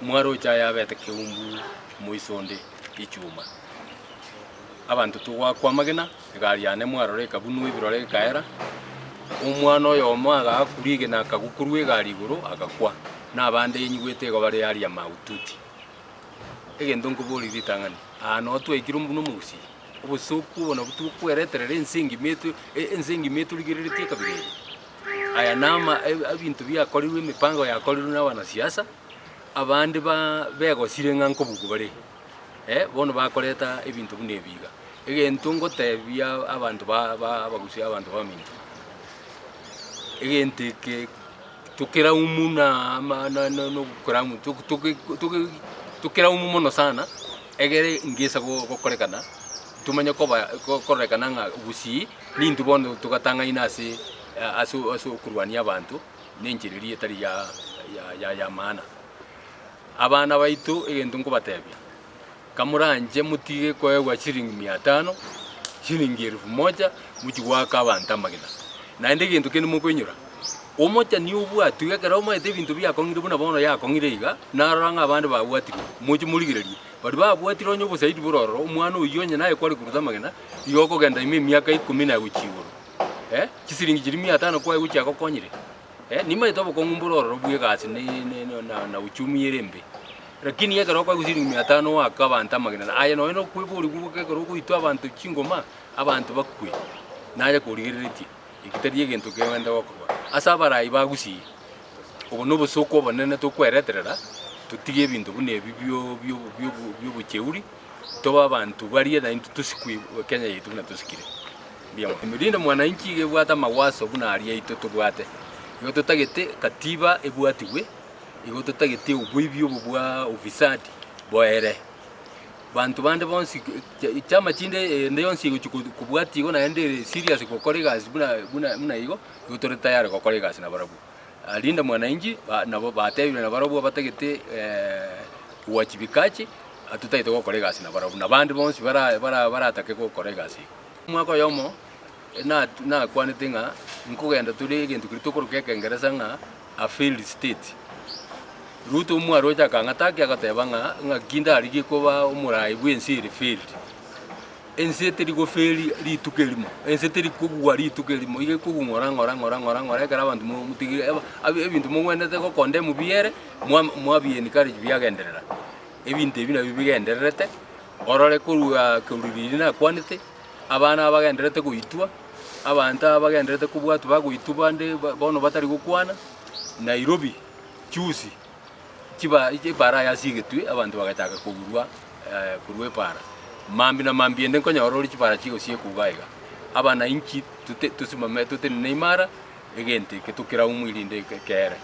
Mwaroche aya abete keumbu moisonde ichuma. Abanto togoakwa amagena, egari yane mwarora ekabunwa ebirore ekaera, omwana oyomo agaakwa rigena akagwa korwa egari igoro agakwa, na abande enyigwete igo bare aria mahututi. Egento nkoboria ritang'ani, aa noo twaikire buna omogusii, obosoku obo nabwo tokwereterera ense engima eto ense engima etorigereretie ekabira eye. Aya nama ebinto biakorirwe emipango yakorirwe na abanasiasa, abande ba begosire ng'a nkobugwa bare, eh, bono bakoreta ebinto buna ebi iga. Egento ngotebia abanto ba ba abagusii abanto baminto, egento eke tokeraumu na ama na na na obokoramu toke toke toke tokeraumu mono sana, egere ngesa go gokorekana, tomanye koba kororekana ng'a gusii. Nintwe bono togatang'aina ase ase ase okorwania abanto nenchera eria etari ya ya ya maana. Abana baito egento nkobatebia, kamoranche motige koegwa chiringi mia tano, chiringi elfu moja, mochie goaka abanto amagena. Naende egento kende mokoinyora, omochani obwatwe ekero omanyete ebinto biakong'ire buna bono yakong'ire iga, narora ng'a abande babwatirwe, moche morigererie, baria babwatire onye obosaidi bore ororo, omwana oyio onye naye kware koruta amagena, Igo okogenda ime emiaka ikomi na gochia igoro, eh, chisiringi chiria mia tano kwaye gochia gokonyire, eh, nimanyete obokong'u mbore ororo bwa egasi ne ne na na uchumi ere embe. Lakini ekero okoegwa chisiringi mia tano oake abanto amagena, na aye nonye na okweboria gwoka ekero ogoitwa abanto chingoma, abanto bakwe, naye korigereretie, eki tari egento kegende gokorwa. Ase abarai ba gusii, obo na obosooku obonene tokwereterera, totige ebinto buna ebi bio bio bio bia obocheuri. Tobe abanto baria naintwe tosikwe Kenya yaito buna tosikire. Mbuya mono. Rinde mwananchi iga ebwate amagwaso buna aria aito tobwate. Igo totagete katiba ebwatigwe, igo totagete oboibi obo bwa ufisadi boere. Banto bande bonsi chama chinde ende yonsi egochi kobwatia igo naende ere serious gokora egasi buna buna buna igo, igo tore tayari gokora egasi nabarabwo. Linda Mwananchi nabo batebire nabarabwo batagete uwajibikaji totagete gokora egasi nabarabwo, na bande bonsi bara bara baratake gokora egasi eye. Omwaka oyomo nakwanete ng'a nkogenda tore egento keria tokoroka ekengeresa ng'a a failed state. Ruto omwaroche akang'ata agateba ng'a ng'aki ndarigie koba omorai bwa ense ere failed. Ense teri goferi rituko erimo, ense teri kogwa rituko erimo, iga ekogwa ng'ora ng'ora ng'ora ng'ora ng'ora ekero abanto mo motigire eba abe ebinto mogwenerete gokondemu biere, mwa mwabi encourage biagenderera. Ebinto ebi nabio bigendererete, orore korwa korwa riria nakwanete, abana aba bagendererete goitwa, abanto aba bagendererete kobwatwa bagoitwa bande ba bono batari gokwana, Nairobi juzi. Chiba epaara yasigetwe, abanto bagachaka kogurwa korwa epaara. Mambia na mambia ende nkonyora ore chipaara chigosiekwa iga iga. Abanainchi tote tosimame totenene imara, egento eke tokeraumu erinde keere.